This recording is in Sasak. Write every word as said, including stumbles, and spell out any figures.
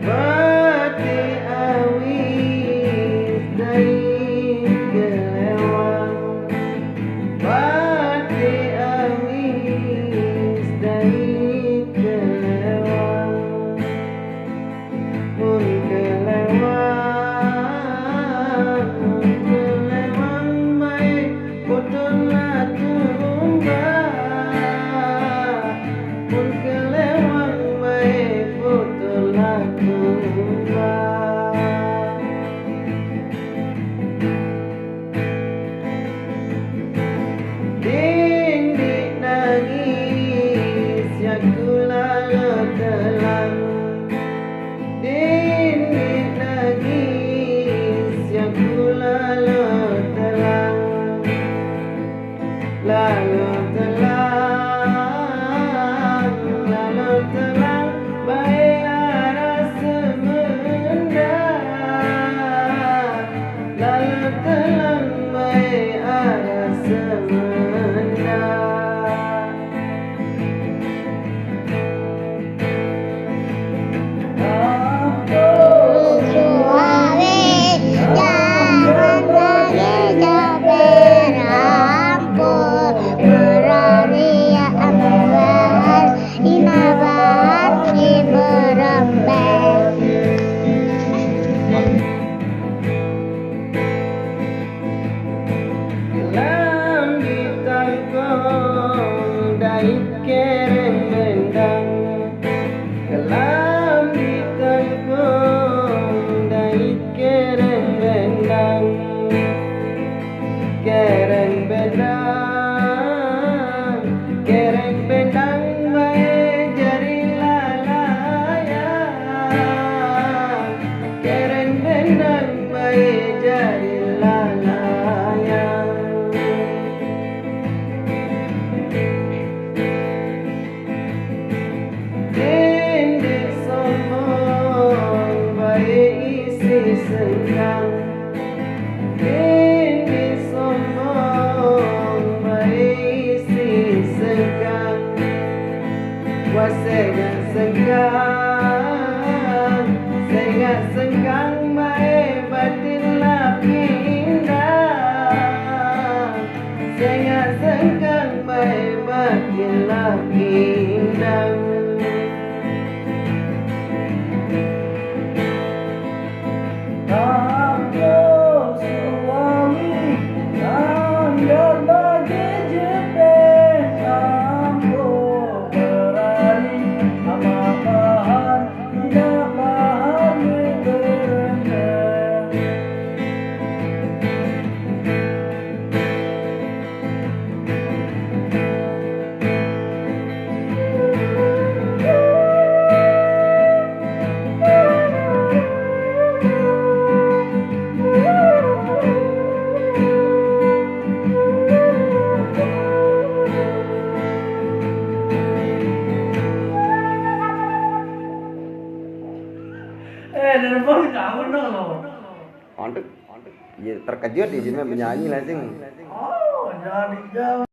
Bati awis dai kelewang, bati awis dai kelewang. Mun kelewang, mun kelewang bae putus la tumbas. Mun kelewang bae putus la tumbas. Dindik nangis ya ku lalu telang. Dindik nangis ya ku lalu telang. Lalu telang, lalu telang bae arah semendang. Lalu telang bae arah semendang. Suawe, jangan lagi jaber ampun, berani ya ambil bahas, ina bahas di berembes. Kelam ditangkong dai kereng bendang. Kelam ditangkong dai kereng bendang. Kereng bendang, kereng bendang bae jari lalayang. Kereng bendang bae jari lalayang. Dindik sombong bae isi sengkang. Dindik sombong bae isi sengkang. Wah sengak sengkang, sengak sengkang bae batin la pindang. Sengak sengkang bae batin la pindang. Ambo suami nanggar bagi jepen, ambo berani amat bahan, tidak bahan berendam. Eh, dari bawah jauh dong. Ontek, ontek. Iya, terkejut ya, Jimnya menyanyi langsung. Oh, jadi jauh.